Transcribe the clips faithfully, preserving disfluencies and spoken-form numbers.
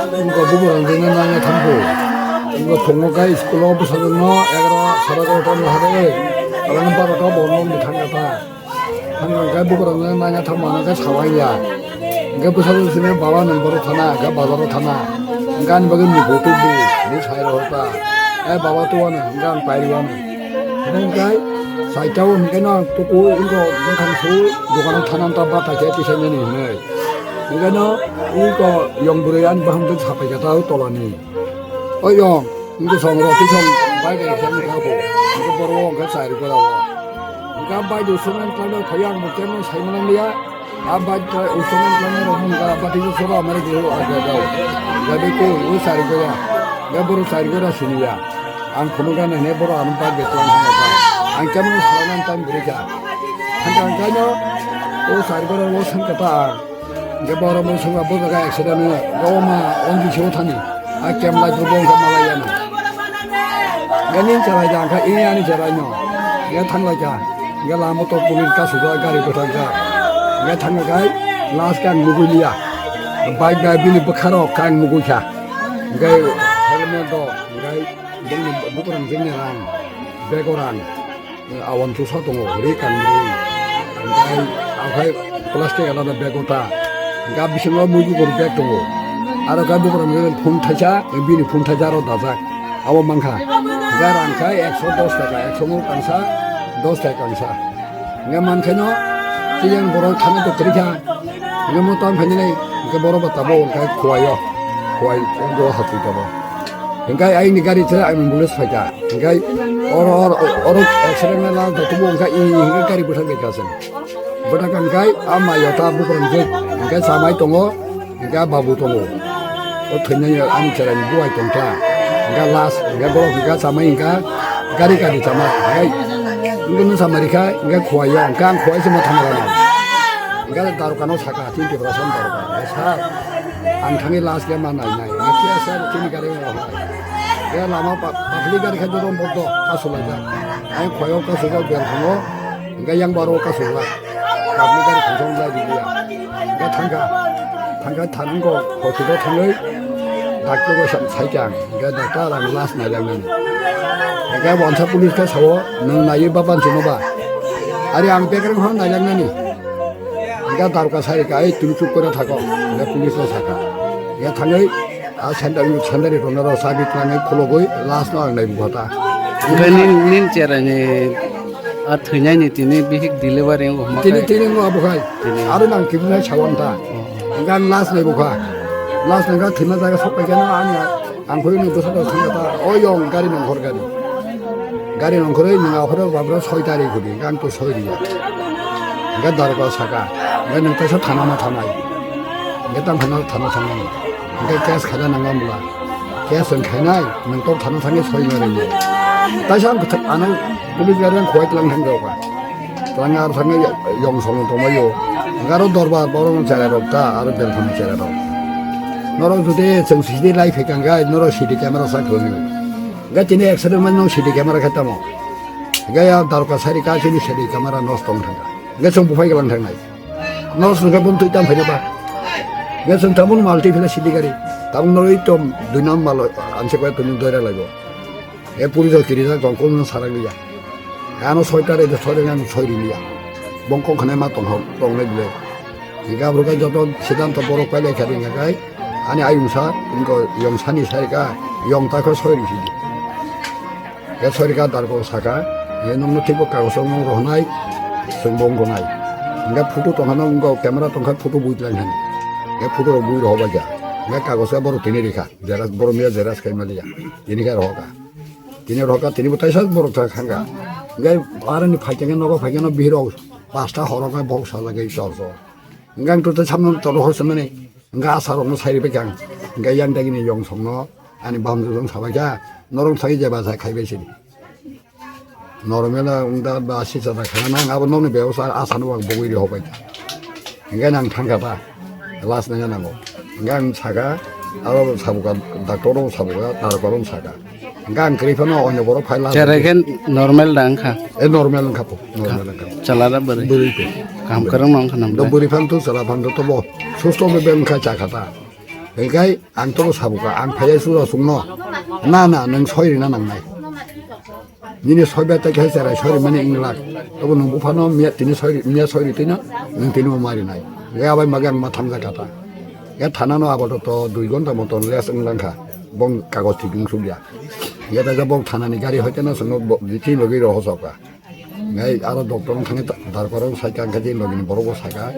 Wngkha bubagrang jwkno nangya thangkhu. Wngkha phungo khe school o bwsajwkno egaroh, sara egaroh ta wngkha de, aboni barota bo nokni thangya ta. Thangkha khe bubagrang jwkno nangya thangmano khe sawaiya. Hwnkhe bwsajwk sini baba nwng borok thana, hwnkhe bazaro thana. Hwnkhe ani bagwi muikwthwk di, hinwi sai rohor ta. Eh, baba tuwano, hwnkhe ang pairiwano. Hwnkhe saitao hwnkhe no tuku wngkha bwkhang su dukano thananta bata khe tisaimani hinwi. Hwnkhe no wngkha yong bwrwi ani bahamtwi sapai kha ta o tolani. O yong, wngkha song rw tisong bai bai khe wngkha bo. Hwnkhe borok o hwnkhe chari gora o. Hwnkhe bai du sumeng tangno phai ang bo kemo saimano liya. A bike ta usono tlangnai rok hwnka bati soro amari guru aga dao. Gadi ko u sari goya. Ga boro sari gora siniya. Ang khunu gana ne boro ano bike betong hwnka ta. Ang kemo salaiman time bwrwi kha. Hwnka ang kaino u sari gora o swnka ta ang. Ga boro mo swnka bo jaga accident no. Ga o ma on di sio thani. A kem lai dubong ka malaya na. Gani charai jang kha, ini ani charai no. Ga thanglai kha. Ga lama to police ka suja gari bwthang kha. Ga thang kha, last ka ang nugui liya. Bike bai bini bwkha rok ka ang nugui kha. Ga helmet do, ga bini bukurang jengni rang, bego rang. Awan thusa tongo, ri kanwi. Hwnkhe akhai plastic alada bag o ta. Hwnkhe a bisingo mui bukur bag tongo. Aro khe bukur phone thaisa, bini phone thaisa aro dajak. Abo mankha. Hwnkhe rang khai ekso dos taka, ekso no kansa, dos taka kansa. Hwnkhe mankhaino tiyang borok thangwi tongtwrikha. Hwnkhe mo tang phainani hwnkhe borok bo tabuk hwnkhe khuwaio. Khuwai go hapwi tongo. Hwnkhe aini gari se ambulance phaikha. Hwnkhe oro, oro, oro accident na jotobo hwnkhe i hwnkhe gari bwthang khaikha se. Bwthang kha hwnkhe a maio ta buphang hwnkhe, hwnkhe chamai tongo, hwnkhe a babu tongo. O thwinani ani chwraini buwai tongkha. Hwnkhe last, hwnkhe borok hwnkhe chamai hwnkhe gari kani chamai. Hwnkhe, hwnkhe nwng chamai rikha, hwnkhe khuwai ya, hwnkhe ang khuwai se ma thangma rana. Hwnkhe daruka no sakha, chini Tiprasa ni daruka. Sir, ang thangwi last khe ma nai nai. Hwnkhe sir, chini gari rok. Hwnkhe lama pa-, public gari khe joto bodo, kasu laijak. Ang khuwai o kasu jak, bel thango. Hwnkhe yang baro kasu jak. Public gari khungsa wng lai di ya. Hwnkhe thangkha, thangkha thango hospital thangwi doctor bai sa-, saikha ang. Hwnkhe doctor ang last nailagnani. Hwnkhe wansa police khe sao, "Nwng naiwi ba banchino ba?" Ari ang bekreng hwn nailagnani. Hwnkhe daruka sai rikha, "Ei, twi chup kore thako." Hwnkhe police no sakha. Hwnkhe thangwi a sandal, sandal rok no chabi twlangwi khulugwi last no ang naibu kha ta. Hwnkhe nin, nin cheraini a thwinaini tini bihik delivery wngkha hwnba tini, khai? Tini wngkha abo khai. Tini. Aro nang kibinai sawan ta. Oh. Hwnkhe ang last naibu kha. Last nangkha thwima jaga sok paikha no ani ang khurui ni bwsa da thangkha ta. O yong gari nongkhor gari. Gari nongkhorwi nwng aphuru babra soi tarikh hudi, hwnkhe ang to soi riya. Hwnkhe daruka saka, hwnkhe nwng teisa thana ma thanai. Hwnkhe tamo phano thana thangnani. Hwnkhe case khaina nangma bwla. Case wng khainai, nwng tok thana thangwi soi ma rinai. Taisa ang kwthang, ano police gari ang khuwai tlang thang jaoka. Tlang aro thangwi yong song tongbaio. Hwnkhe aro dorbar borok no cherai rok ta, aro belkhani cherai rok. Norok jodi chwng C C T V lai phaikha hwnkhe, norok C C T V camera sak thwngwi. Hwnkhe tini accident mani no C C T V camera khe tamo. Hwnkhe ya daruka sari ka chini C C T V camera nosto wng thangkha. Hwnkhe chwng buphai gwlang thangnai. Nosto wngkhe bum twi tam phaina ba. Hwnkhe chwng tabuk mal twi phila sidi gari. Tabuk norwi tom dui nam mal anse koi twi doira laibo. E puri jok kiri jak tong kunu sarak liya. Ano soi tare de soi rega soi liya. Bong kong khane ma tong hok tong le bile. Hwnkhe abro khe joto siddhanto borok pailai kha ringkha khai. Ani ayungsa, wngkha yong sani sai kha, yong ta khe soi rw sidi. Khe soi rw kha darko saka, "He nokno thikbo kagos o nung rohonai, chwng bo wngkha nai." Hwnkhe photo tong kha, nokgo camera tong kha, photo bui tlang kha. Khe photo rok bui rohor bai kha. Hwnkhe kagos khe borok tini rw kha, xerox, borok miya xerox khai maliya. Tini khe rohor kha. Tini rohor kha, tini bo taisa borok thang kha. Hwnkhe aroni phai khe nogo phai khe no bihirok pasta horo khe borok sajagwi chor chor. Hwnkhe ang to tei samno toro hor swnmani. Hwnkhe asarokno sai rwbaikha ang. Hwnkhe yang dagini yong songno ani bahamjwkjwng sabaikha, "Norok thangwi jeba sa khaibai sini. Norok mela wngda ba sisa da khaina nang abo nokni bebosta asano ang bogwi rihokbaikha." Hwnkhe ang thangkha ta, last nangya nango. Hwnkhe ang sakha, aro sabuka, doctor rok sabuka, taroka rok sakha. Hwnkhe ang kwrwi phano onyo borok phai last. Cherai khe normal da wngkha? E normal wngkha po, normal wngkha. Chwla da bwrwi? Bwrwi po. Kaham kwrwng no wngkha nam da? Bwrwi phano to chwla phano to bo susto be wngkha chakha ta. Hingkai ang tobo sabuka, ang phaiya suja sungno. Na, na, nwng soi rina nangnai. Nini soi bai tai khai cherai soi rimani wng lak. Tobo nwng buphano miya tini soi ri, miya soi ri tino, nwng tini bo mari nai. Hingkai abai magi ang ma thamjak kha ta. Hingkai thana no apato to dui ghonta moton less wng langkha. Bong kagoj thik wng sukya. Hingkai ta bong thana ni gari hoite no sungno bo, tini logi ro hosoka. Hingkai aro doctor wng thangwi ta-, darkar wng saikha, hingkai tini logi ni borok bo saka.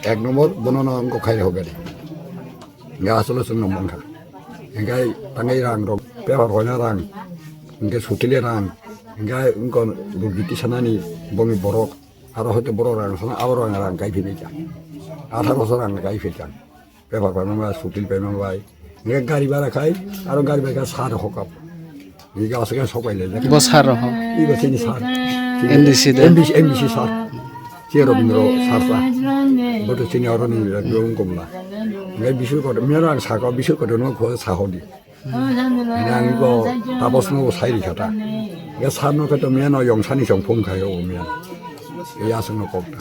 Ek nombor bono no wngkha khai hoga ni. Hingke asole chwng no mankha. Hingke tangwi rang rok, paper hoina rang, hingke sutile rang, hingke wngkon rugi tisanani bongni borok, aro hoite borok rang sana, abo rang rang kai philika. Atharo so rang kai philika. Paper paima bai, sutil paima bai. Hingke gari bara khai, aro gari bara khai sar hokap. Hingke aswk sok pai le. Bo sar rok ho? Ibo chini sar. M D C de? M D C, M D C sar. Che Robindro sar sa. Boto chini oro ni rong komla. Ngai bisu koto, miya rang sako bisu koto no kho sa hodi. Ini ang ko tapos no sai ri khata. Ya sar no koto miya no yong sani song phone khayo miya. Ya sung no kokta.